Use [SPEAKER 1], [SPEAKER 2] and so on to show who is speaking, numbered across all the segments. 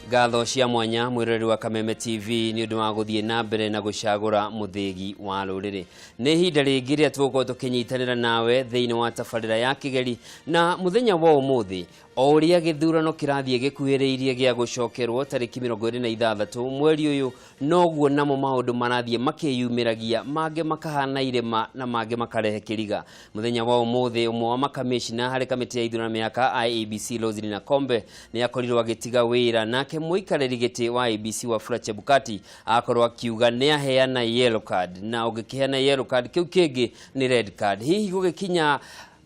[SPEAKER 1] Ngatho cia mwanya mwĩroreri wa Kameme TV nĩ ũndũ wa gũthiĩ na mbere na gũcagũra mũthĩgi wa rũrĩrĩ. Nĩ ihinda rĩngĩ rĩrĩa tũgũkorwo tũkĩnyitanĩra nawe thĩinĩ wa tabarĩra ya kĩgeri na mũthenya wa ũmũthĩ o ũrĩa gĩthurano kĩrathiĩ gĩkuhĩrĩirie gĩa gũcokerwo tarĩki 26 mweri ũyũ noguo namo maũndũ marathiĩ makĩyumĩragia, mangĩ makahana irĩma na mangĩ makarehe kĩriga. Mũthenya wa ũmũthĩ ũmwe wa makamĩcina harĩ kamĩtĩ ya ithurano mĩhaka IEBC Roselyn Akombe nĩ akorirwo agĩtiga wĩra, nake mũikarĩri gĩtĩ wa IEBC Wafula Chebukati akorwo akiuga nĩ aheana yellow card, na ũngĩkĩheana yellow card kĩu kĩngĩ nĩ red card. Hihi gũgĩkinya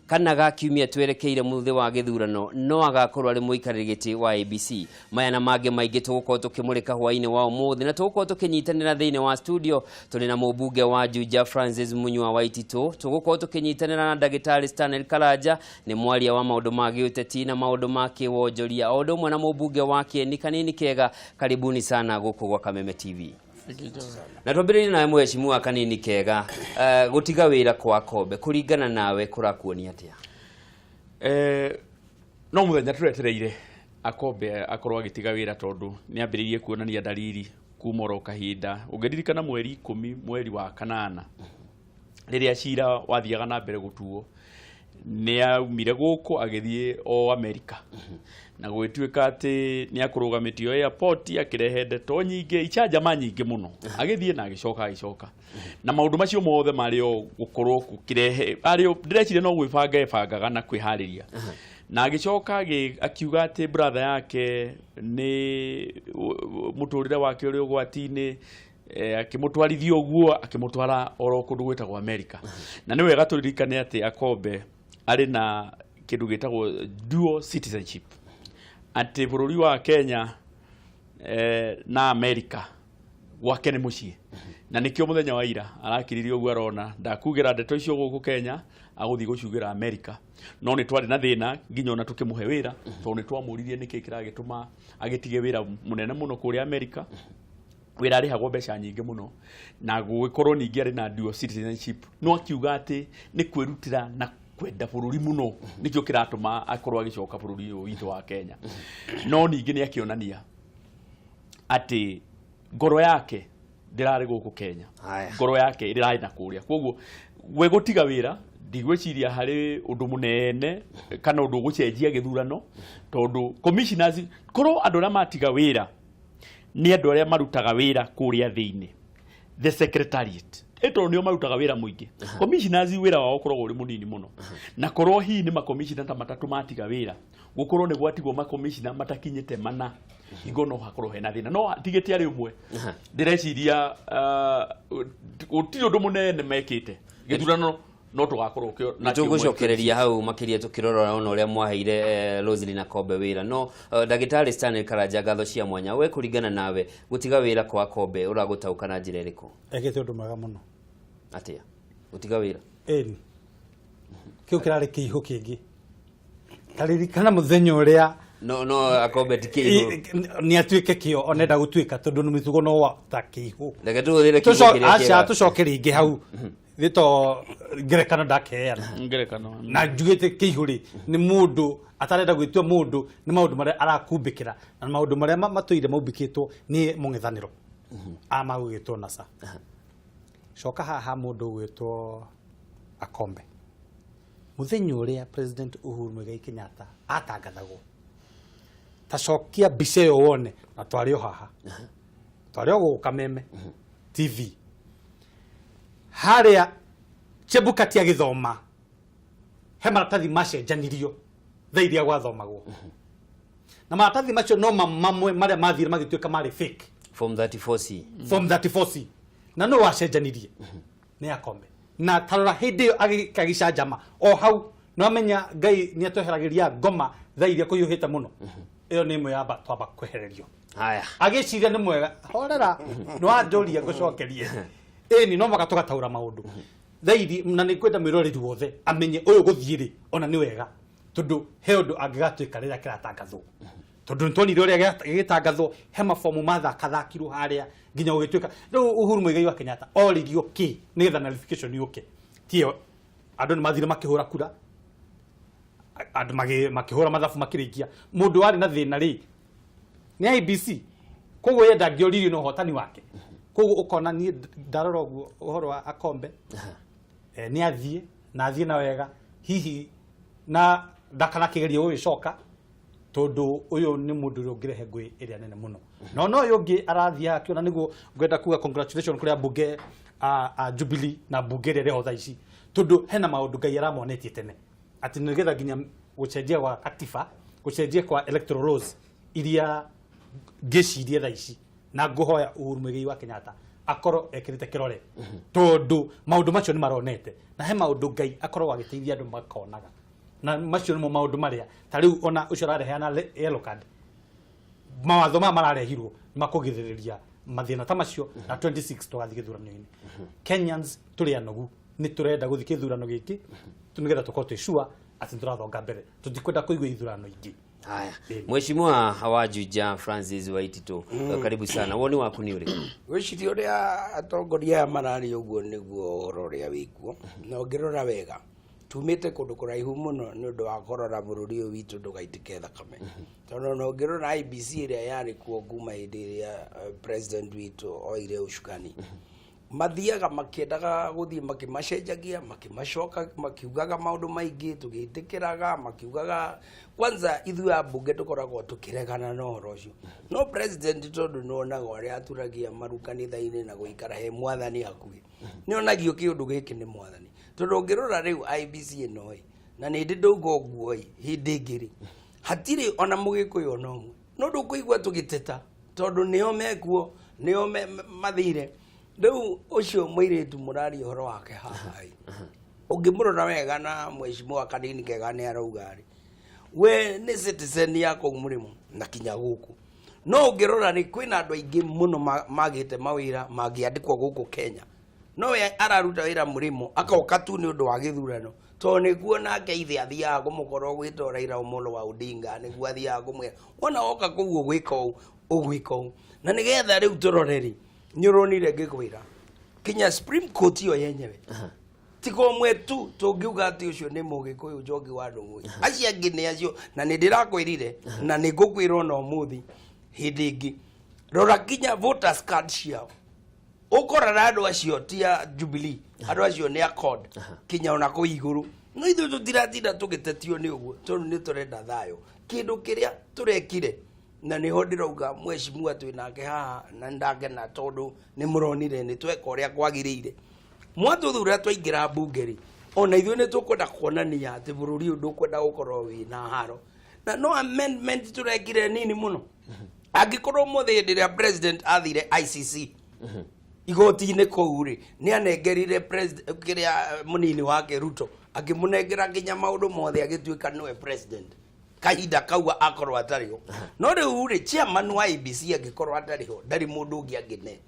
[SPEAKER 1] kana ga kiumia twerekeire mũthĩ wa gĩthurano no agakorwo arĩ mũikarĩri gĩtĩ wa ABC. Maya na mangĩ maingĩ tũgũkorwo tũkĩmũrĩka hwainĩ wa ũmũthĩ na tũgũkorwo tũkĩnyitanĩra thĩinĩ wa studio tũrĩ na mũmbunge wa Juja Francis Munyua Waititũ, tũgũkorwo tũkĩnyitanĩra na ndagĩtarĩ Stanley Karanja nĩ mwaria wa maũndũ ma gĩũteti na maũndũ ma kĩwonjoria o ũndũ ũmwe na mũmbunge wa Kĩeni Kanini Kega. Karibuni sana gũkũ gwa Kameme TV. Na twambĩrĩrie nawe mũheshimu wa Kanini Kega, gũtiga wĩra kwa Kombe kũringana nawe kũrakuonia atĩa?
[SPEAKER 2] No mũthenya tũretereire Akombe akorwo agĩtiga wĩra tondũ nĩ ambĩrĩirie kuonania dalili kuma oro kahinda. Ũngĩririkana mweri 10 mweri wa kanana rĩrĩa cira wathiaga na mbere gũtuo, nĩ aumire gũkũ agĩthiĩ o Amerika na gũgĩtuĩka atĩ nĩ akũrũgamĩtio airport, akĩrehe ndeto nyingĩ, icanjama nyingĩ mũno, agĩthiĩ na agĩcoka agĩcoka na maũndũ macio mothe marĩ o gũkorwo gũkĩrehe arĩ o ndĩreciria no gwĩbanga ebangaga na kwĩharĩria, na agĩcoka akiuga atĩ brother yake nĩ mũtũrĩre wake ũrĩ ũgwati-inĩ, akĩmũtwarithia ũguo akĩmũtwara oro kũndũ gwĩtagwo Amerika. Na nĩ wega tũririkane atĩ Akombe arĩ na kĩndũ gĩtagwo dual citizenship, atĩ bũrũri wa Kenya na Amerika gwake nĩ mũciĩ, na nĩkĩo mũthenya wa ira arakiririe ũguo arona ndakugĩra ndeto icio gũkũ Kenya, agũthiĩ gũciugĩra Amerika. No nĩ twarĩ na thĩna nginya ona tũkĩmũhe wĩra, tondũ nĩ twamũririe nĩkĩ kĩragĩtũma agĩtige wĩra mũnene mũno kũrĩa Amerika, wĩra arĩhagwo mbeca nyingĩ mũno, na gũgĩkorwo ningĩ arĩ na dual citizenship. No akiuga atĩ nĩ kwĩrutĩra na kwenda bũrũri mũno nĩkĩo kĩratũma akorwo agĩcoka bũrũri ũyũ witũ wa Kenya. No ningĩ nĩ akĩonania atĩ ngoro yake ndĩrarĩ gũkũ Kenya, ngoro yake ĩrarĩ na kũrĩa. Koguo we gũtiga wĩra ndigwĩciria harĩ ũndũ mũnene kana ũndũ ũgũcenjia gĩthurano, tondũ commissioners korwo andũ arĩa matiga wĩra nĩ andũ arĩa marutaga wĩra kũrĩa thĩinĩ, the secretariat, ĩtondũ nĩo marutaga wĩra mũingĩ. Commissioners wĩra wao ũkoragwo ũrĩ mũnini mũno, na korwo hihi nĩ makomishina ta matatũ matiga wĩra, gũkorwo nĩ gwatigwo makomishina matakinyĩte mana, hingo no hakorwo hena thĩna. No tigĩte arĩ ũmwe, ndĩreciria gũtirĩ ũndũ mũnene mekĩte gĩthurano no tũgakorwo kĩo
[SPEAKER 1] na tũgũcokereria hau makĩria tũkĩrora ona ũrĩa mwaheire Roselyn Akombe wĩra. No ndagĩtarĩ Stanley Karanja, ngatho cia mwanya, we kũringana nawe gũtiga wĩra kwa Akombe ũragũtaũka na njĩra ĩrĩkũ?
[SPEAKER 3] Ekĩte ũndũ mwega mũno.
[SPEAKER 1] Atĩa gũtiga wĩra?
[SPEAKER 3] Ĩni kĩu kĩrarĩ kĩihũ kĩngĩ, taririkana mũthenya ũrĩa
[SPEAKER 1] No Akombe ti kĩihũ.
[SPEAKER 3] Nĩ atuĩke kĩo onenda gũtuĩka, tondũ nĩ mĩtugo no wa ta kĩihũ.
[SPEAKER 1] Reke tũhũthĩre kiugo kĩrĩa
[SPEAKER 3] aca
[SPEAKER 1] kĩega.
[SPEAKER 3] Tũcoke rĩngĩ hau gĩto ngerekano ndakeana
[SPEAKER 2] ngerekano
[SPEAKER 3] na njugĩte kĩihũ rĩ, nĩ mũndũ atarenda gwĩtua mũndũ nĩ maũndũ marĩa arakumbĩkĩra na maũndũ marĩa matũire maumbĩkĩtwo nĩ mũng'ethanĩro a magũgĩtwo NASA. Coka haha mũndũ ũgwĩtwo Akombe, mũthenya ũrĩa President Uhuru Muigai Kenyatta atangathagwo, ta cokia mbica ĩyo wone, na twarĩ o haha, twarĩ o gũkũ Kameme TV harĩa Chebukati agĩthoma, he maratathi macenjanirio thaa iria gwathomagwo, na maratathi macio no mamwe marĩa mathire magĩtuĩka marĩ fake.
[SPEAKER 1] Form 34C.
[SPEAKER 3] Form 34C, na no wacenjanirie nĩ Akombe. Na tarora hĩndĩ ĩyo agĩcanjama o hau, no amenya Ngai nĩ atweheragĩria ngoma thaa iria kũhiũhĩte mũno. Ĩyo nĩ ĩmwe yamba twamba kwehererio.
[SPEAKER 1] Haya.
[SPEAKER 3] Agĩciria nĩ mwega, horera, nĩ wanjũria ngũcokerie. Ĩni no mũhaka tũgataũra maũndũ thairi, na nĩ ngwenda mwĩroreri wothe amenye ũyũ gũthiĩ rĩ ona nĩ wega, tondũ he ũndũ angĩgatuĩka rĩrĩa kĩratangathwo, tondũ nĩ tuonire ũrĩa gĩgĩtangathwo, he mabomu mathakathakirwo harĩa nginya gũgĩtuĩka rĩu Uhuru Muigai wa Kenyatta oririo kĩ nĩgetha nullification yũke. Tiyo andũ nĩ mathire makĩhũra kura, andũ makĩhũra mathabu makĩrĩkia mũndũ warĩ na thĩna rĩ. Nĩ IEBC. Koguo ye ndangĩoririo nĩ ũhotani wake. Koguo ũkona niĩ ndarora ũguo ũhoro wa Akombe, nĩ athiĩ na athiĩ na wega, hihi na ndakanakĩgeria gũgĩcoka, tondũ ũyũ nĩ mũndũ ũrĩa ũngĩrehe ngũĩ ĩrĩa nene mũno. No ũyũ ũngĩ arathiĩ akĩona, nĩguo ngwenda kuga congratulation kũrĩ ambunge a Jubilee na mbunge ĩrĩa ĩrĩho thaa ici, tondũ hena maũndũ Ngai aramonetie tene atĩ nĩgetha nginya gũcenjia gwa katiba, gũcenjia kwa electoral laws iria ngĩciria thaa ici, na ngũhoya Uhuru Muigai wa Kenyatta akorwo ekĩrĩte kĩrore, tondũ maũndũ macio nĩ maronete na he maũndũ Ngai akorwo agĩteithia andũ makonaga, na macio nĩmo maũndũ marĩa ta rĩu ona ũcio ũrareheana yellow card. Mawatho maya mararehirwo makũgirĩrĩria mathĩna ta macio, na 26 tũgathiĩ gĩthurano-inĩ. Kenyans tũrĩ anogu, nĩ tũrenda gũthiĩ gĩthurano gĩkĩ nĩgetha tũkorwo twĩ sure atĩ nĩ tũrathonga mbere. Tũtikwenda kũigua ithurano ingĩ.
[SPEAKER 1] Haya, Mheshimiwa wa Juja Francis Waititu, karibu sana. Woni waku nĩ ũrĩkũ?
[SPEAKER 4] Gwĩciria ũrĩa atongoria aya mararia ũguo nĩguo ũhoro ũrĩa wĩkuo, na ũngĩrora wega tumĩte kũndũ kũraihu mũno nĩ ũndũ wa kũrora bũrũri ũyũ witũ ndũgaitĩke thakame, tondũ ona ũngĩrora IEBC ĩrĩa yarĩ kuo kuma hĩndĩ ĩrĩa president witũ oire ũcukani, mathiaga makĩendaga gũthiĩ makĩmacenjagia, makĩmacoka, makiugaga maũndũ maingĩ tũgĩtĩkĩraga, makiugaga kwanza ithuĩ ambunge tũkoragwo tũkĩregana na ũhoro ũcio. No president, tondũ nĩwonaga ũrĩa aturagia maru kanitha-inĩ na gũikara he mwathani hakuhĩ, nĩonagio kĩũndũ gĩkĩ nĩ mwathani, tondũ ũngĩrora rĩu IEBC ĩno ĩ, na nĩ ndĩ ndauga ũguo ĩ, hĩndĩ ĩngĩ rĩ, hatirĩ ona mũgĩkũyũ ona ũmwe, no ndũkũigua tũgĩteta tondũ nĩo mekuo, nĩo mathire. Rĩu ũcio mũirĩtu mũraria ũhoro wake haha ĩ, ũngĩmũrora wega na mheshimiwa kanini kega nĩ arauga rĩ, we nĩ citizen ya kũu mũrĩmo na kinya gũkũ, no ũngĩrora rĩ, kwĩna andũ aingĩ mũno magĩte mawĩra mangĩandĩkwo gũkũ Kenya, no we araruta wĩra mũrĩmo akoka tu nĩ ũndũ wa gĩthurano, tondũ nĩguo nake ithe athiaga kũmũkorwo gwĩtwo Raila Amolo wa Odinga, nĩguo athiaga kũmwĩra wona woka kũu ũgwĩka ũũ, ũgwĩka ũũ. Na nĩgetha rĩu tũrore rĩ, nĩ ũronire ngĩkwĩra kinya Supreme Court ĩyo yenyewe tiga ũmwe tu tũngiuga atĩ ũcio nĩ mũgĩkũyũ, Njoki wa Ndũng'ũ, acio angĩ nĩ acio. Na nĩ ndĩrakwĩrire na nĩ ngũkwĩra ona ũmũthĩ hĩndĩ ĩngĩ, rora kinya voters card ciao, ũkorana andũ acio ti a Jubilee, andũ acio nĩ Accord kinya ona kũu igũrũ. No ithuĩ tũtiratinda tũgĩtetio nĩ ũguo, tondũ nĩ tũrenda thayũ. Kĩndũ kĩrĩa tũrekire, na nĩho ndĩrauga mheshimiwa twĩ nake haha, na ndakena tondũ nĩ mũronire nĩ tweka ũrĩa kwagĩrĩire. Mwatũthura twaingĩra mbunge rĩ, ona ithuĩ nĩ tũkwenda kuonania atĩ bũrũri ũyũ ndũkwenda gũkorwo wĩna haro, na no amendment tũrekire nini mũno. Angĩkorwo ũmũthĩ hĩndĩ ĩrĩa president athire ICC igoti-inĩ kũu rĩ, nĩ anengerire kĩrĩa mũnini wake Ruto, akĩmũnengera nginya maũndũ mothe, agĩtuĩka nĩwe president kahinda kau akorwo atarĩ ho. No rĩu rĩ, chairman wa IEBC angĩkorwo atarĩ ho, ndarĩ mũndũ ũngĩ angĩne.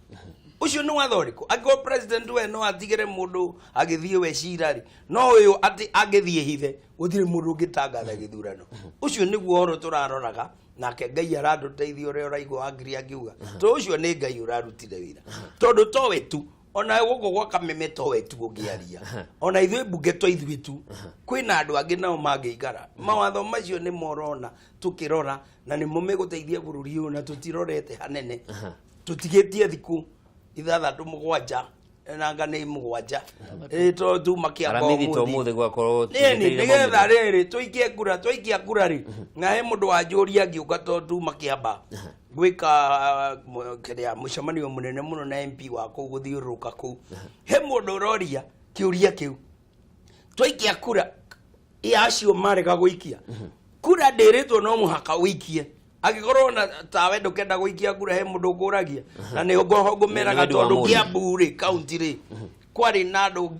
[SPEAKER 4] Ũcio nĩ watho ũrĩkũ? Angĩkorwo president we no atigĩre mũndũ agĩthiĩ we cira rĩ, no ũyũ atĩ angĩthiĩ hithe, gũtirĩ mũndũ ũngĩtangatha gĩthurano. Ũcio nĩguo ũhoro tũraroraga, nake Ngai aratũteithia ũrĩa ũraigua wangiri akiuga, to ũcio nĩ Ngai ũrarutire wĩra, tondũ towe tu, ona gũkũ gwa Kameme towe tu ũngĩaria, ona ithuĩ mbunge to ithuĩ tu, kwĩna andũ angĩ nao mangĩikara. Mawatho macio nĩ morona tũkĩrora na nĩmo megũteithia bũrũri ũyũ, na tũtirorete hanene, tũtigĩtie thikũ 6, 7, nanga nĩ 7. Ĩ, to tuma kĩamba.
[SPEAKER 1] Aramithi to ũmũthĩ gwakorwo
[SPEAKER 4] nĩni
[SPEAKER 1] tũgĩteire
[SPEAKER 4] nĩgetha
[SPEAKER 1] maumĩrĩra.
[SPEAKER 4] Rĩrĩ tũikie kura, twaikia kura rĩ, na he mũndũ wanjũria ngĩũka to tuma kĩamba gwĩka kĩrĩa mũcemanio mũnene mũno na MP wa kũu gũthiũrũrũka kũu, he mũndũ ũroria kĩũria kĩu, twaikia kura ya acio marega gũikia kura, ndĩrĩtwo no mũhaka ũikie. Angĩkorwo na tawe ndũkenda gũikia kura, he mũndũ ũkũragia na nĩ ngũmeraga.
[SPEAKER 1] Nĩ wendi wa
[SPEAKER 4] Tondũ
[SPEAKER 1] mũndũ.
[SPEAKER 4] Kiambu rĩ, kaunti rĩ, kwarĩ na andũ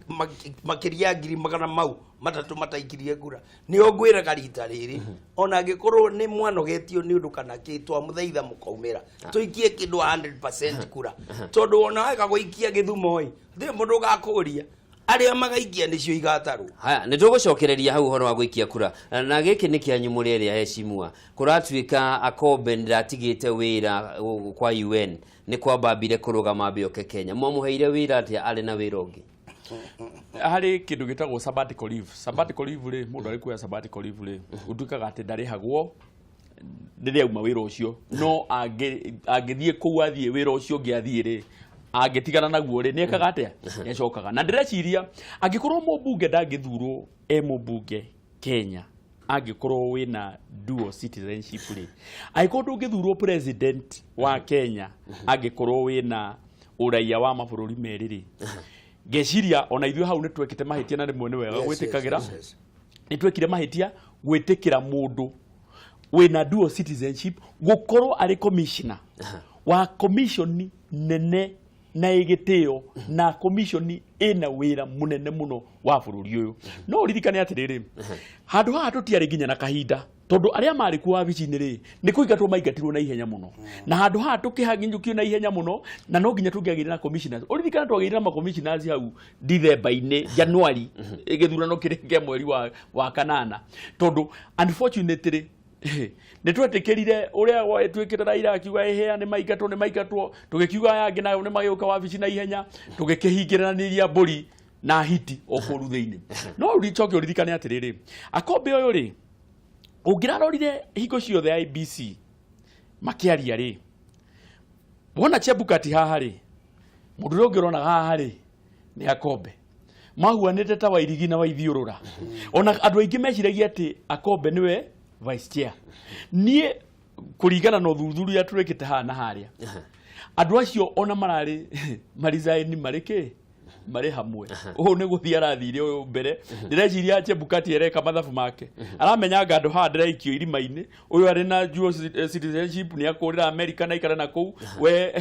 [SPEAKER 4] makĩria ya 300,000 mataikirie kura. Nĩo ngwĩraga rita rĩrĩ, ona angĩkorwo nĩ mwanogetio nĩ ũndũ kana kĩ, twamũthaitha mũkaumĩra tũikie kĩndũ 100% kura, tondũ ona wega gũikia gĩthumo ĩ, hatirĩ mũndũ ũgakũria, arĩa magaikia nĩcio igatarwo.
[SPEAKER 1] Haya, nĩ tũgũcokereria hau ũhoro wa gũikia kura, na gĩkĩ nĩ kĩanyu mũrĩ erĩ aheshimua. Kũratuĩka Akombe ndatigĩte wĩra kwa UN nĩ kwambambire kũrũgama ambe oke Kenya. Mwamũheire wĩra atĩa arĩ na wĩra ũngĩ?
[SPEAKER 2] Harĩ kĩndũ gĩtagwo sabbatical leave. Sabbatical leave rĩ, mũndũ arĩ kuoya sabbatical leave rĩ, gũtuĩkaga atĩ ndarĩhagwo. Rĩrĩa auma wĩra ũcio, no angĩthiĩ kũu, athiĩ wĩra ũcio ũngĩ, athiĩ rĩ, angĩtigana naguo rĩ, nĩ ekaga atĩa? Nĩ acokaga. Na ndĩreciria angĩkorwo mũmbunge ndangĩthurwo e mũmbunge Kenya angĩkorwo wĩna dual citizenship rĩ, angĩkorwo ndũngĩthurwo president wa Kenya angĩkorwo wĩna ũraiya wa mabũrũri merĩ rĩ, ngeciria ona ithuĩ hau nĩ twekĩte mahĩtia, na rĩmwe nĩ wega gwĩtĩkagĩra. Nĩ twekire mahĩtia gwĩtĩkĩra mũndũ wĩna dual citizenship gũkorwo arĩ commissioner wa commission nene na ĩgĩtĩo na commission ĩna wĩra mũnene mũno wa bũrũri ũyũ. No ũririkane atĩrĩrĩ, handũ haha tũtiarĩ nginya na kahinda, tondũ arĩa marĩ kuo wabici-inĩ rĩ, nĩ kũingatwo maingatirwo na ihenya mũno, na handũ haha tũkĩhang'injũkio na ihenya mũno, na no nginya tũngĩagĩire na commissioners. Ũririkane twagĩire na ma-commissioners hau Dithemba-inĩ, Januari, gĩthurano kĩrĩ kĩa mweri wa kanana, tondũ unfortunately nĩ twetĩkĩrire ũrĩa gwatuĩkĩte. Raila akiuga ĩhĩa nĩ maingatwo, nĩ maingatwo. Tũgĩkiuga aya angĩ nao nĩ magĩũka wabici na ihenya, tũgĩkĩhingĩranĩria mbũri na hiti o kũu thĩinĩ. No ũricoke ũririkane atĩrĩrĩ, Akombe ũyũ rĩ, ũngĩrarorire hingo ciothe IEBC makĩaria rĩ, wona Chebukati haha rĩ, mũndũ ũrĩa ũngĩ ũronaga haha rĩ nĩ Akombe. Mahuanĩte ta Wairigi na Waithiũrũra. Ona andũ aingĩ meciragia atĩ Akombe nĩwe vice chair. Niĩ kũringana na ũthuthuria twĩkĩte haha na harĩa, andũ acio ona mararĩ marizaini marĩ kĩ marĩ hamwe. Ũũ nĩ gũthiĩ arathire ũyũ mbere. Ndĩreciria Chebukati areka mathabu make, aramenya anga andũ haha ndĩraikio irima-inĩ. Ũyũ arĩ na dual citizenship, nĩ akũrĩra America na aikare na kũu. We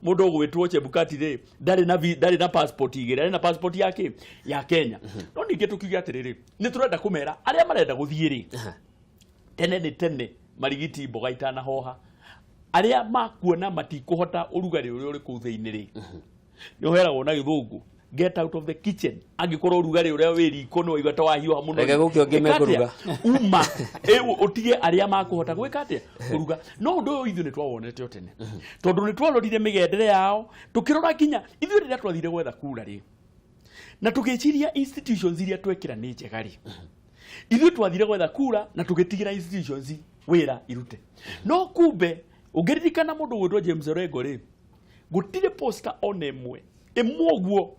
[SPEAKER 2] mũndũ ũgwĩtwo Chebukati rĩ, ndarĩ na passport igĩrĩ, arĩ na passport yake ya Kenya. No ningĩ tũkiuge atĩrĩrĩ, nĩ tũrenda kũmera arĩa marenda gũthiĩ rĩ, tene nĩ tene, marigiti mboga itanahoha. Arĩa makuona matikũhota ũrugarĩ ũrĩa ũrĩ kũu thĩinĩ rĩ, nĩ ũheragwo na Gĩthũngũ, "Get out of the kitchen." Angĩkorwo ũrugarĩ ũrĩa wĩ riko nĩ waigua ta wahiũha mũno,
[SPEAKER 1] Reke gũke ũngĩ
[SPEAKER 2] ĩka atĩa?
[SPEAKER 1] mekũruga.
[SPEAKER 2] Uma ũtige arĩa makũhota gwĩka atĩa? Kũruga. No ũndũ ũyũ ithuĩ nĩ twawonete o tene, tondũ nĩ twarorire mĩgendere yao, tũkĩrora nginya ithuĩ rĩrĩa twathire gwetha kura rĩ, na tũgĩciria institutions iria twekĩra nĩ njega rĩ, ithuĩ twathire gwetha kura na tũgĩtigĩra institutions wĩra irute. No kumbe ũngĩririkana mũndũ gwĩtwo James Orengo rĩ, gũtirĩ poster ona ĩmwe ĩmwe ũguo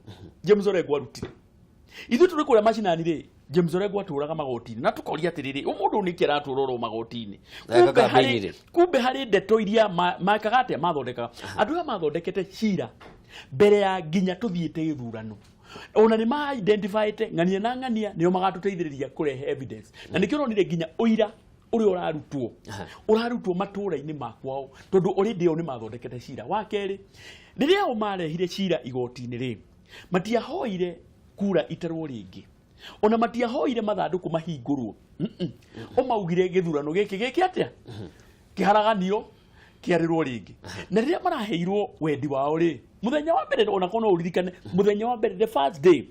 [SPEAKER 2] James Orengo arutire. Ithuĩ tũrĩ kũrĩa macinani rĩ, James Orengo atũraga magoti-inĩ, na tũkoria atĩrĩrĩ, ũmũndũ nĩkĩ aratũra oro magoti-inĩ?
[SPEAKER 1] Eka
[SPEAKER 2] Kumbe
[SPEAKER 1] campaign rĩ.
[SPEAKER 2] Kumbe harĩ ndeto iria mekaga atĩa, mathondekaga. Andũ aya mathondekete cira mbere ya nginya tũthiĩte gĩthurano. Ona nĩ ma identifyĩte ng'ania na ng'ania nĩo magatũteithĩrĩria kũrehe evidence, na nĩkĩo ũronire nginya ũira ũrĩa ũrarutwo ũrarutwo matũũra-inĩ ma kwao, tondũ already o nĩ mathondekete cira. Wa kerĩ, rĩrĩa o marehire cira igoti-inĩ rĩ, matiahoire kura itarwo rĩngĩ, ona matiahoire mathandũkũ mahingũrwo. O maugire gĩthurano gĩkĩ gĩkĩ atĩa, kĩharaganio, kĩarĩrwo rĩngĩ. Na rĩrĩa maraheirwo wendi wao rĩ, mũthenya wa mbere, ona korwo no ũririkane mũthenya wa mbere, the first day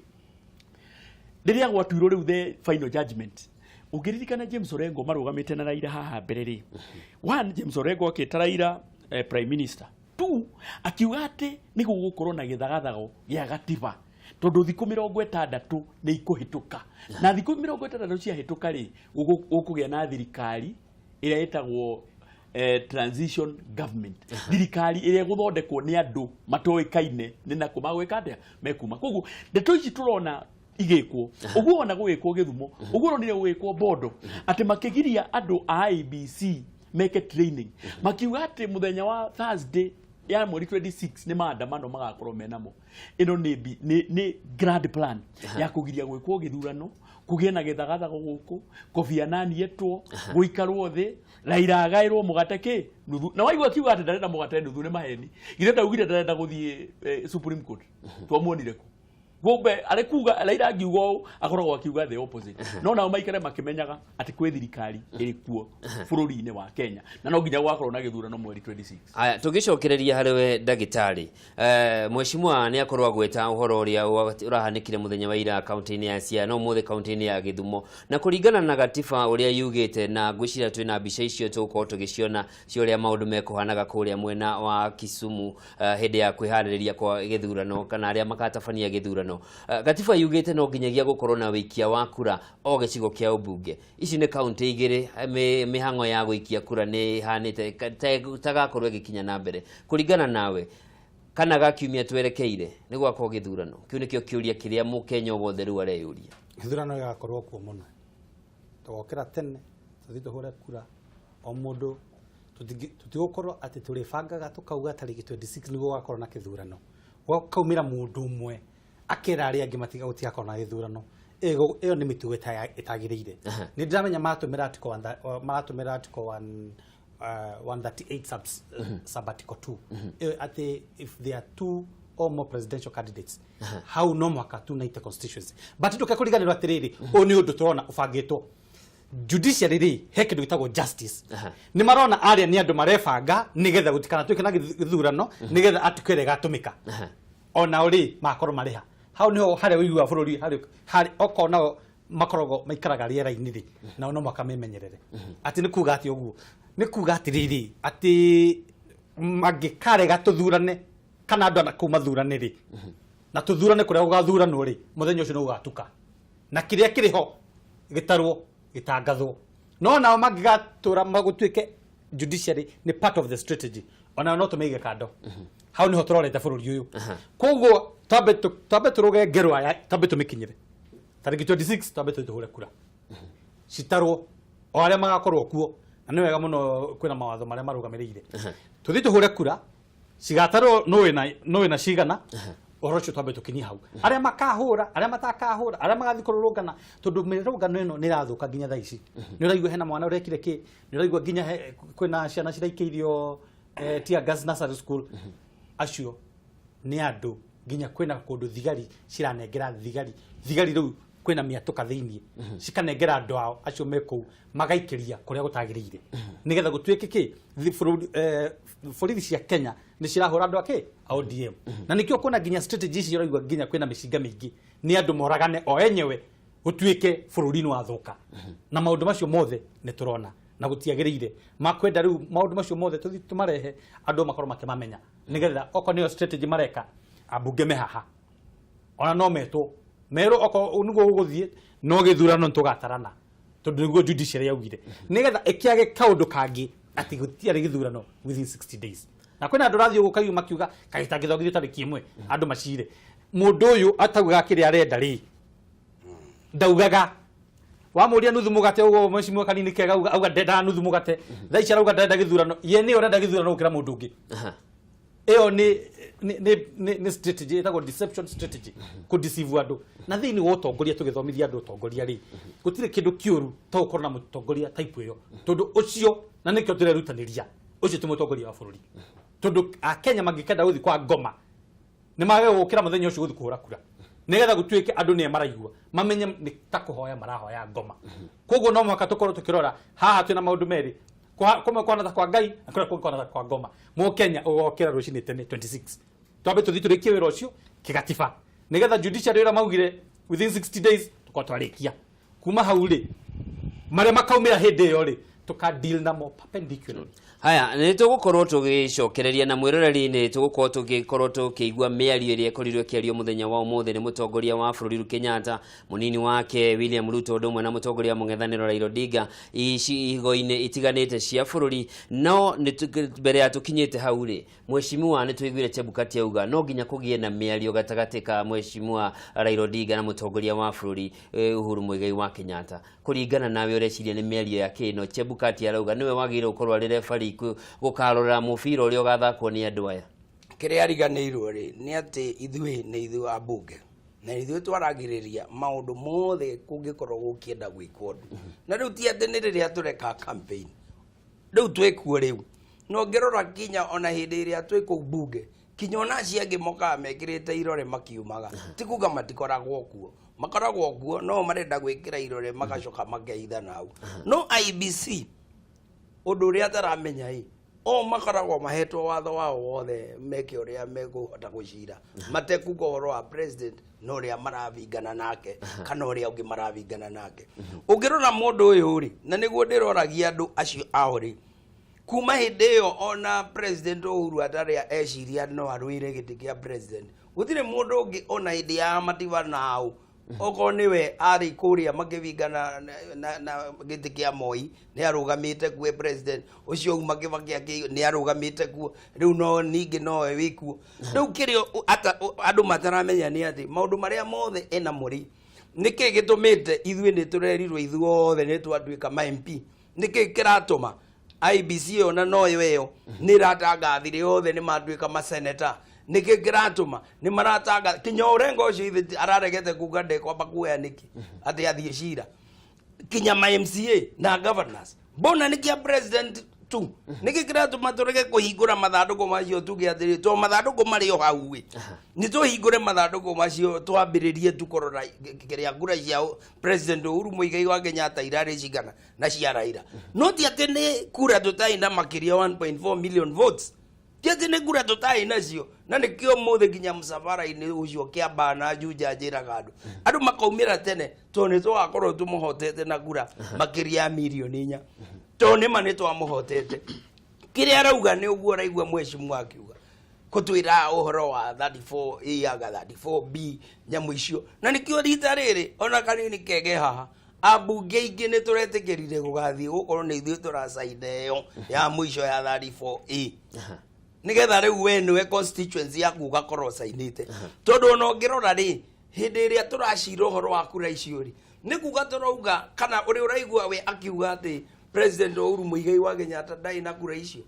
[SPEAKER 2] rĩrĩa gwatuirwo rĩu the final judgment, ũngĩririkana James Orengo marũgamĩte na Raila haha mbere rĩ, one, James Orengo akĩta Raila prime minister; two, akiuga atĩ nĩ gũgũkorwo na gĩthagathago gĩa gatiba, tondũ thikũ 60 nĩ ikũhĩtũka, na thikũ 60 ciahĩtũka rĩ, gũkũgĩa na thirikari ĩrĩa ĩtagwo transition government, thirikari ĩrĩa ĩgũthondekwo nĩ andũ matoĩkaine nĩ nakũ magwĩka atĩa mekuma. Koguo ndeto ici tũrona igĩkwo ũguo, ona gũgĩkwo Gĩthumo ũguo, ũronire gũgĩkwo Bondo, atĩ makĩgiria andũ a IEBC meke training, makiuga atĩ mũthenya wa Thursday ya mweri 26 nĩ maandamano magakorwo menamo. Ĩno nĩ grand plan ya kũgiria gwĩkwo gĩthurano, kũgĩe na gĩthagathago gũkũ, Kofi Annan etwo, gũikarwo thĩ, Raila agaĩrwo mũgate kĩ nuthu. Na waigua akiuga atĩ ndarenda mũgate nuthu, nĩ maheni. Githĩ ndaugire ndarenda gũthiĩ Supreme Court? Twamuonire kũ? Kumbe arĩ kuga Raila angiuga ũũ, akoragwo akiuga the opposite. No nao maikare makĩmenyaga atĩ kwĩ thirikari ĩrĩ kuo bũrũri-inĩ wa Kenya, na no nginya gũgakorwo na gĩthurano mweri 26.
[SPEAKER 1] Aya, tũgĩcokereria harĩ we ndagĩtarĩ, mheshimiwa nĩ akorwo agweta ũhoro ũrĩa ũrahanĩkire mũthenya wa ira kaunti-inĩ ya Siaya na ũmũthĩ kaunti-inĩ ya Gĩthumo, na kũringana na gatiba ũrĩa yugĩte, na ngwĩciria twĩna mbica icio tũgũkorwo tũgĩciona cia ũrĩa maũndũ mekũhanaga kũrĩa mwena wa Kisumu, hĩndĩ ya kwĩharĩrĩria kwa gĩthurano kana arĩa magatabania gĩthurano. Gĩthurano. Gatiba yugĩte no nginyagia gũkorwo na wĩikia wa kura o gĩcigo kĩa ũmbunge. Ici nĩ kaunti igĩrĩ mĩhang'o ya gũikia kura nĩ ĩhanĩte tagakorwo ĩgĩkinya na mbere. Kũringana nawe, kana ga kiumia twerekeire nĩ gwakorwo gĩthurano? Kĩu nĩkĩo kĩũria kĩrĩa mũkenya o wothe rĩu areyũria.
[SPEAKER 3] Gĩthurano gĩgakorwo kuo mũno. Tũgokĩra tene, tũthiĩ tũhũre kura, o mũndũ tũtigũkorwo atĩ tũrĩbangaga tũkauga tarĩki 26 nĩguo gũgakorwo na kĩthurano. Gũkaumĩra mũndũ ũmwe akera arĩa angĩ matiga gũtigakorwo na gĩthurano. Ĩyo nĩ mĩtugo ĩtagĩrĩire. Nĩ ndĩramenya maratũmĩra article one maratũmĩra article one, 138 sub article 2. Ĩyo atĩ if there are two or more presidential candidates, hau no mũhaka 290 constituency. But ndũke kũriganĩrwo atĩrĩrĩ, ũyũ nĩ ũndũ tũrona ũbangĩtwo. Judiciary rĩ, he kĩndũ gĩtagwo justice. Nĩ marona arĩa nĩ andũ marebanga nĩgetha gũtikanatuĩke na gĩthurano, nĩgetha article ĩrĩa ĩgatũmĩka. Onao rĩ, magakorwo marĩha. Hau niho harĩa ũiguaga bũrũri harĩ okorwo nao makoragwo maikaraga rĩera-inĩ rĩ, nao no mũhaka memenyerere. Atĩ nĩ kuga atĩ ũguo, nĩ kuga atĩrĩrĩ, atĩ mangĩkarega tũthurane kana andũ kũu mathurane rĩ, na tũthurane kũrĩa gũgathuranwo rĩ, mũthenya ũcio nĩ gũgatuka. Na kĩrĩa kĩrĩ ho gĩtarwo, gĩtangathwo. No nao mangĩgatũra magũtuĩke judiciary nĩ part of the strategy, onao no tũmĩige kando. Hau niho tũrorete bũrũri ũyũ. Koguo twambe tũrũge ngerwa ya, twambe tũmĩkinyĩre. Tarĩki 26 twambe tũthiĩ tũhũre kura. Citarwo o arĩa magakorwo kuo, na nĩ wega mũno kwĩna mawatho marĩa marũgamĩrĩire. Tũthiĩ tũhũre kura, cigatarwo nũ wĩna cigana, ũhoro ũcio twambe tũkinyie hau. Arĩa makahũra, arĩa matakahũra, arĩa magathiĩ kũrũrũngana, tondũ mĩrũrũngano ĩno nĩ ĩrathũka nginya thaa ici. Nĩ ũraigua hena mwana ũrekire kĩ, nĩ ũraigua nginya kwĩna ciana ciraikĩirio tear gas nursery school. Acio nĩ andũ nginya kwĩna kũndũ thigari ciranengera thigari, thigari rĩu kwĩna mĩatũka thĩiniĩ, cikanengera andũ ao acio me kũu magaikĩria kũrĩa gũtagĩrĩire, nĩgetha gũtuĩke kĩ borithi cia Kenya nĩ cirahũra andũ ake a ODM. Na nĩkĩo kuona nginya strategy ici ũraigua nginya kwĩna mĩcinga mĩingĩ, nĩ andũ moragane o enyewe gũtuĩke bũrũri nĩ wathũka. Na maũndũ macio mothe nĩ tũrona na gũtiagĩrĩire. Makwenda rĩu maũndũ macio mothe tũthiĩ tũmarehe andũ makorwo makĩmamenya, nĩgetha okorwo nĩyo strategy mareka ambunge me haha, ona no metwo merwo okorwo nĩguo gũgũthiĩ no gĩthurano nĩtũgatarana, tondũ nĩguo judiciary yaugire, nĩgetha ĩkĩage kaũndũ kangĩ atĩ gũtiarĩ gĩthurano within 60 days. Na kwĩna andũ rathiĩ ũguo kaigua makiuga kagĩtangĩthongithio tarĩki ĩmwe andũ macire. Mũndũ ũyũ ataugaga kĩrĩa arenda rĩ, ndaugaga. Wamũria nuthu mũgate ũguo mheshimiwa kanini kega auga ndendaga nuthu mũgate, thaa ici arauga ndarenda gĩthurano, ye nĩwe ũrenda gĩthurano gũkĩra mũndũ ũngĩ. Ĩyo nĩ strategy ĩtagwo deception strategy, kũ deceive andũ. Na thĩinĩ wa ũtongoria tũgĩthomithia andũ ũtongoria rĩ, gũtirĩ kĩndũ kĩũru ta gũkorwo na mũtongoria type ĩyo, tondũ ũcio na nĩkĩo tũrerutanĩria, ũcio ti mũtongoria wa bũrũri. Tondũ Akenya mangĩkenda gũthiĩ kwa ngoma nĩ mage gũkĩra mũthenya ũcio gũthiĩ kũhũra kura, nĩgetha gũtuĩke andũ nĩe maraigua mamenye nĩ ta kũhoya marahoya ngoma. Koguo no mũhaka tũkorwo tũkĩrora haha twĩna maũndũ merĩ, kũmwe kwana ta kwa Ngai na kũrĩa kũngĩ kwana ta kwa ngoma. Mũkenya ũgokĩra rũcinĩ tene 26 twambe tũthiĩ tũrĩkie wĩra ũcio kĩgatiba, nĩgetha judiciary ũrĩa maugire within 60 days tũkorwo twarĩkia. Kuma hau rĩ, marĩa makaumĩra hĩndĩ ĩyo rĩ, tũka deal namo perpendicularly.
[SPEAKER 1] Haya, nĩ tũgũkorwo tũgĩcokereria na mwĩroreri, nĩ tũgũkorwo tũgĩkorwo tũkĩigua mĩario ĩrĩa ĩkorirwo ĩkĩario mũthenya wa ũmũthĩ nĩ mũtongoria wa bũrũri Uhuru Kenyatta, mũnini wake William Ruto, ũndũ ũmwe na mũtongoria wa mũng'ethanĩro Raila Odinga icigo-inĩ itiganĩte cia bũrũri. No mbere ya tũkinyĩte hau rĩ, mheshimiwa nĩ tũiguire Chebukati auga no nginya kũgĩe na mĩario gatagatĩ ka mheshimiwa Raila Odinga na mũtongoria wa bũrũri Uhuru Muigai wa Kenyatta. Kũringana nawe ũreciria nĩ mĩario ya kĩno Chebukati arauga nĩwe wagĩrĩirwo gũkorwo arĩ referee gũkarora mũbira ũrĩa ũgathakwo nĩ andũ aya?
[SPEAKER 4] Kĩrĩa ariganĩirwo rĩ nĩ atĩ ithuĩ nĩ ithuĩ ambunge, na ithuĩ twaragĩrĩria maũndũ mothe kũngĩkorwo gũkĩenda gwĩkwo ũndũ. Na rĩu ti atĩ nĩ rĩrĩa tũreka campaign, rĩu twĩkuo rĩu. Na ũngĩrora nginya ona hĩndĩ ĩrĩa twĩ kũu mbunge, kinya ona acio angĩ mokaga mekĩrĩte irore makiumaga, ti kuga matikoragwo kuo, makoragwo kuo, no marenda gwĩkĩra irore magacoka makeitha nau. No IEBC ũndũ ũrĩa ataramenya ĩ, o makoragwo mahetwo watho wao wothe meke ũrĩa mekũhota gũcira, matekuga ũhoro wa president na ũrĩa marabingana nake kana ũrĩa ũngĩ marabingana nake. Ũngĩrora mũndũ ũyũ rĩ, na nĩguo ndĩroragia andũ acio ao rĩ, Kuma hĩndĩ ĩyo ona President Uhuru atarĩ eciria no arũĩre gĩtĩ kĩa president, gũtirĩ mũndũ ũngĩ ona hĩndĩ ya Matiba nao okorwo nĩwe arĩ kũrĩa makĩbingana na gĩtĩ kĩa Moi, nĩ arũgamĩte kuo president ũcio uma Kibaki nĩ arũgamĩte kuo. Rĩu no ningĩ nowe wĩkuo rĩu. Kĩrĩa andũ mataramenya nĩ atĩ maũndũ marĩa mothe ena mũrĩ, nĩkĩ gĩtũmĩte ithuĩ nĩ tũrerirwo ithuothe nĩ twatuĩka ma MP? Nĩkĩ kĩratũma IEBC ĩyo na noyo ĩyo nĩ ĩratangathire othe nĩ matuĩka maseneta? Nĩkĩ kĩratũma nĩ maratanga kinya Ũrengo ũcio ithe araregete kuga ndekwamba kuoya nĩkĩ atĩ athiĩ cira kinya ma MCA na governors? Mbona nĩ kĩa president tu? Nĩkĩ kĩratũma tũrege kũhingũra mathandũkũ macio, tuge atĩrĩ, to mathandũkũ marĩ o hau ĩ, nĩ tũhingũre mathandũkũ macio, twambĩrĩrie tu kũrora kĩrĩa kura cia President Uhuru Muigai wa Kenyatta irarĩ cigana na cia Raila? No ti atĩ nĩ kura tũtarĩ na makĩria 1.4 million votes, ti atĩ nĩ kura tũtarĩ nacio. Na nĩkĩo mũthĩ nginya mũcabara-inĩ ũcio kĩambaa na Juja njĩraga andũ makaumĩra tene, tondũ nĩ tũgakorwo tũmũhotete na kura makĩria ya mirioni 4, tondũ nĩma nĩ twamũhotete. Kĩrĩa arauga nĩ ũguo ũraigua mheshimiwa akiuga kũtwĩra ũhoro wa 34A anga 34B, nyamũ icio. Na nĩkĩo rita rĩrĩ ona kanini kege haha ambunge aingĩ nĩ tũretĩkĩrire gũgathiĩ gũkorwo nĩ ithuĩ tũracaina ĩyo ya mũico ya 34A, nĩgetha rĩu we nĩwe constituency yaku ũgakorwo ũcainĩte. Tondũ ona ũngĩrora rĩ, hĩndĩ ĩrĩa tũracira ũhoro wa kura icio rĩ, nĩ kuga tũrauga kana ũrĩa ũraigua we akiuga atĩ President Uhuru Muigai wa Kenyatta ndarĩ na kura icio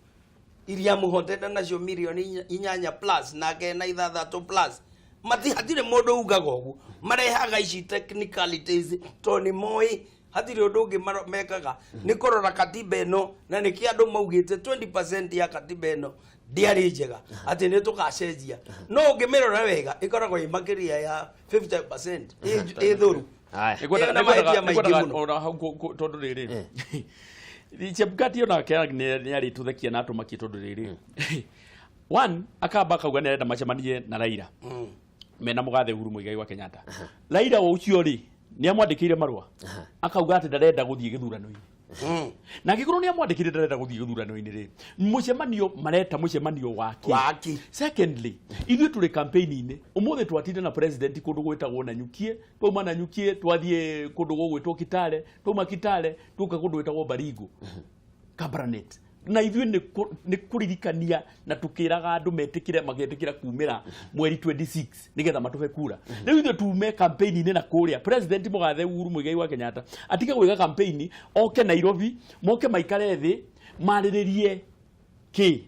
[SPEAKER 4] iria mũhotete nacio mirioni 8 plus nake na 6 plus. Mati hatirĩ mũndũ ugaga ũguo. Marehaga ici technicalities tondũ nĩ moĩ hatirĩ ũndũ ũngĩ mekaga nĩ kũrora katiba ĩno, na nĩkĩo andũ maugĩte 20% ya katiba ĩno ndĩarĩ njega, atĩ nĩ tũgacenjia. No ũngĩmĩrora wega ĩkoragwo ĩ makĩria ya 50% ĩ thũru.
[SPEAKER 1] Haya.
[SPEAKER 4] Ĩyo na mahĩtia maingĩ mũno.
[SPEAKER 2] Ona hau tondũ rĩrĩ Chebukati onake nĩ arĩtũthekia na atũmakie, tondũ rĩrĩ one akamba akauga nĩ arenda macemanie na Raila mena mũgathe Uhuru Muigai wa Kenyatta. Raila ũcio rĩ, nĩ amwandĩkĩire marũa akauga atĩ ndarenda gũthiĩ gĩthurano-inĩ. Na angĩkorwo nĩ amwandĩkĩire ndarenda gũthiĩ gĩthurano-inĩ rĩ, mũcemanio mareta mũcemanio wake?
[SPEAKER 4] Waki.
[SPEAKER 2] Secondly, ithuĩ tũrĩ campaign-inĩ. Ũmũthĩ twatinda na president kũndũ gwĩtagwo Nanyukie, twauma Nanyukie twathiĩ kũndũ gũgwĩtwo Kitale, twauma Kitale tuoka kũndũ gwĩtagwo Baringo, Kabarnet. Na ithuĩ nĩ kũririkania na tũkĩraga andũ metĩkĩre, magetĩkĩra kumĩra mweri 26 nĩgetha matũhe kura. Rĩu ithuĩ tume campaign-inĩ na kũrĩa, President mũgathe Uhuru Muigai wa Kenyatta atige gwĩka campaign, oke Nairobi, moke maikare thĩ marĩrĩrie kĩ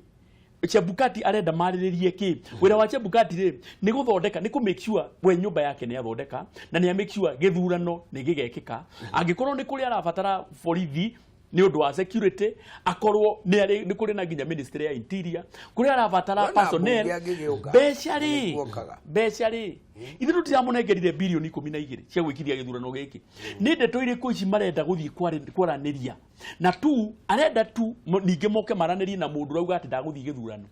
[SPEAKER 2] Chebukati arenda marĩrĩrie kĩ. Wĩra wa Chebukati rĩ, nĩ gũthondeka, nĩ kũ make sure we nyũmba yake nĩ athondeka na nĩ make sure gĩthurano nĩ gĩgekĩka. Angĩkorwo nĩ kũrĩ arabatara borithi nĩ ũndũ wa security, akorwo nĩ arĩ nĩ kũrĩ na nginya Ministry ya Interior kũrĩa arabatara
[SPEAKER 4] Wona
[SPEAKER 2] personnel.
[SPEAKER 4] mbunge angĩgĩũka,
[SPEAKER 2] Mbeca rĩ,
[SPEAKER 4] nĩkuokaga.
[SPEAKER 2] mbeca rĩ, ithuĩ tũtiramũnengerire birioni 12 cia gwĩkithia gĩthurano gĩkĩ. Nĩ ndeto irĩkũ ici marenda gũthiĩ kwaranĩria? Na tu arenda tu ningĩ moke maranĩrie na mũndũ ũrauga atĩ ndagũthiĩ gĩthurano,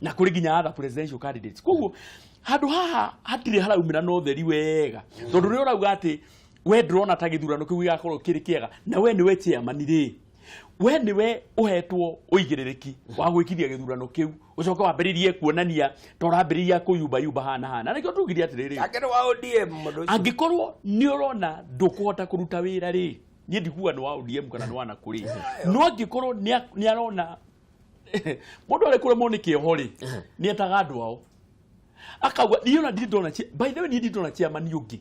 [SPEAKER 2] na kũrĩ nginya other presidential candidates. Koguo handũ haha hatirĩ haraumĩra na ũtheri wega, tondũ rĩrĩa ũrauga atĩ we ndũrona ta gĩthurano kĩu gĩgakorwo kĩrĩ kĩega, na we nĩwe chairman rĩ, we nĩwe ũhetwo ũigĩrĩrĩki wa gwĩkithia gĩthurano kĩu, ũcoke wambĩrĩrie kuonania ta ũrambĩrĩria kũyumbayumba hana hana. Nĩkĩo tugire atĩrĩrĩ,
[SPEAKER 4] Ake nĩ wa ODM mũndũ ũcio.
[SPEAKER 2] Angĩkorwo nĩ ũrona ndũkũhota kũruta wĩra rĩ, niĩ ndikuga nĩ wa ODM kana nĩ wa nakũrĩ, no angĩkorwo nĩ arona mũndũ arĩ kũremwo nĩ kĩoho rĩ, nĩ etaga andũ ao akauga niĩ ona ndirĩ ndona by the way, niĩ ndirĩ ndona chairman ũngĩ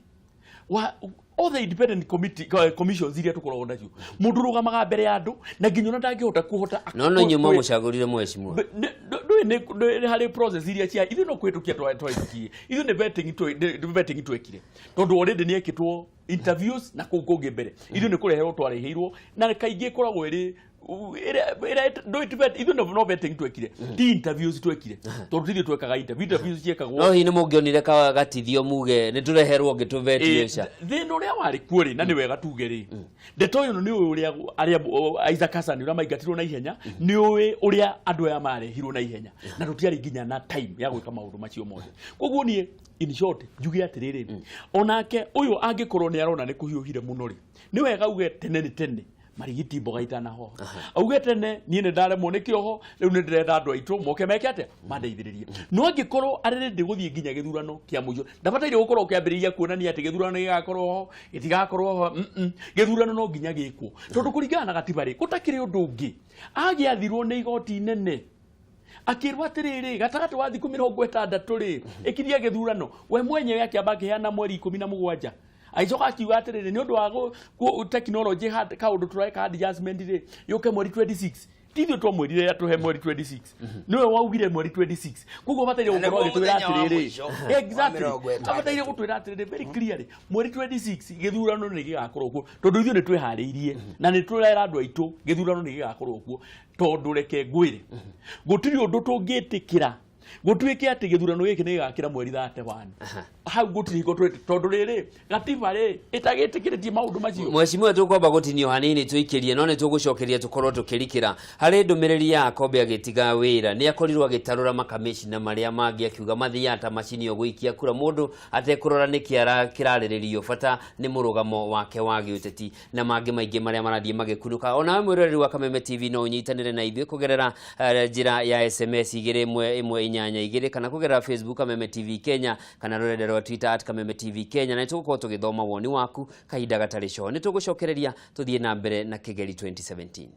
[SPEAKER 2] wa all the independent committee, commissions iria tũkoragwo nacio, mũndũ ũrũgamaga mbere ya andũ na nginya ona ndangĩhota kũhota
[SPEAKER 1] No inyuĩ mwamũcagũrire mheshimiwa.
[SPEAKER 2] Ndũĩ nĩ harĩ process iria cia ithuĩ no kũhĩtũkia twahĩtũkirie. Ithuĩ nĩ vetting nĩ vetting twekire, tondũ already nĩ ekĩtwo interviews na kũu kũngĩ mbere. Ithuĩ nĩ kũreherwo twareheirwo, na kaingĩ ĩkoragwo ĩrĩ ndũĩ ti ithuĩ no vetting twekire, ti interviews twekire, tondũ ti ithuĩ twekaga interview. Interviews ciekagwo
[SPEAKER 1] No hihi nĩ mũngĩonire gatithio muge nĩ tũreherwo ũngĩ tũvetio ca?
[SPEAKER 2] Thĩna ũrĩa warĩ kuo rĩ, na nĩ wega tuge rĩ, ndeto ĩno nĩ ũĩ ũrĩa arĩa Isaac Hassan ũrĩa maingatirwo na ihenya, nĩ ũĩ ũrĩa andũ aya marehirwo na ihenya, na tũtiarĩ nginya na time ya gwĩka maũndũ macio mothe. Koguo niĩ in short njuge atĩrĩrĩ, onake ũyũ angĩkorwo nĩ arona nĩ kũhiũhire mũno rĩ, nĩ wega uge tene nĩ tene. Marigiti mboga itanahoha. Auge tene niĩ nĩ ndaremwo nĩ kĩoho, rĩu nĩ ndĩrenda andũ aitũ moke meke atĩa, mandeithĩrĩrie. No angĩkorwo arĩ ready gũthiĩ nginya gĩthurano kĩa mũico, ndabataire gũkorwo ũkĩambĩrĩria kuonania atĩ gĩthurano gĩgakorwo ho, gĩtigakorwo ho. Gĩthurano no nginya gĩkwo, tondũ kũringana na gatiba rĩ, gũtakĩrĩ ũndũ ũngĩ, agĩathirwo nĩ igoti inene akĩrwo atĩrĩrĩ, gatagatĩ wa thikũ 60 rĩ, ĩkiria gĩthurano. We mwenyewe akĩamba akĩheana mweri 17, agĩcoka akiuga atĩrĩrĩ, nĩ ũndũ wa technology kaũndũ tũreka adjustment rĩ, yũke mweri 26. Ti ithuĩ twamwĩrire atũhe mweri 26, nĩwe waugire mweri 26. Koguo bataire
[SPEAKER 4] Na
[SPEAKER 2] gũkorwo
[SPEAKER 4] nĩguo
[SPEAKER 2] agĩtwĩra
[SPEAKER 4] mũthenya wa
[SPEAKER 2] atĩrĩrĩ,
[SPEAKER 4] mũico wa
[SPEAKER 2] exactly,
[SPEAKER 4] 60.
[SPEAKER 2] abataire gũtwĩra atĩrĩrĩ very clearly, mweri 26 gĩthurano nĩ gĩgakorwo kuo, tondũ ithuĩ nĩ twĩharĩirie na nĩ tũrera andũ aitũ gĩthurano nĩ gĩgakorwo kuo. Tondũ reke ngwĩre, gũtirĩ ũndũ tũngĩtĩkĩra gũtuĩke atĩ gĩthurano gĩkĩ nĩ gĩgakĩra mweri 31. Hau gũtirĩ hingo twĩte, tondũ rĩrĩ gatiba rĩ ĩtagĩtĩkĩrĩtie maũndũ macio.
[SPEAKER 1] Mheshimiwa, tũkwamba gũtinio hanini tũikĩrie, no nĩ tũgũcokeria tũkorwo tũkĩrikĩra harĩ ndũmĩrĩri ya Akombe agĩtiga wĩra. Nĩ akorirwo agĩtarũra makamĩcina marĩa mangĩ, akiuga mathiaga ta macini o gũikia kura, mũndũ atekũrora nĩkĩ kĩrarĩrĩrio, bata nĩ mũrũgamo wake wa gĩũteti na mangĩ maingĩ marĩa marathiĩ magĩkunũka. Onawe mwĩroreri wa Kameme TV no ũnyitanĩre na ithuĩ kũgerera njĩra ya SMS 21182 kana kũgerera Facebook Kameme TV Kenya kana rũrenda rwa Twitter @KamemeTVKenya, na nĩ tũgũkorwo tũgĩthoma woni waku kahinda gatarĩ coho. Nĩ tũgũcokereria tũthiĩ na mbere na Kĩgeri 2017.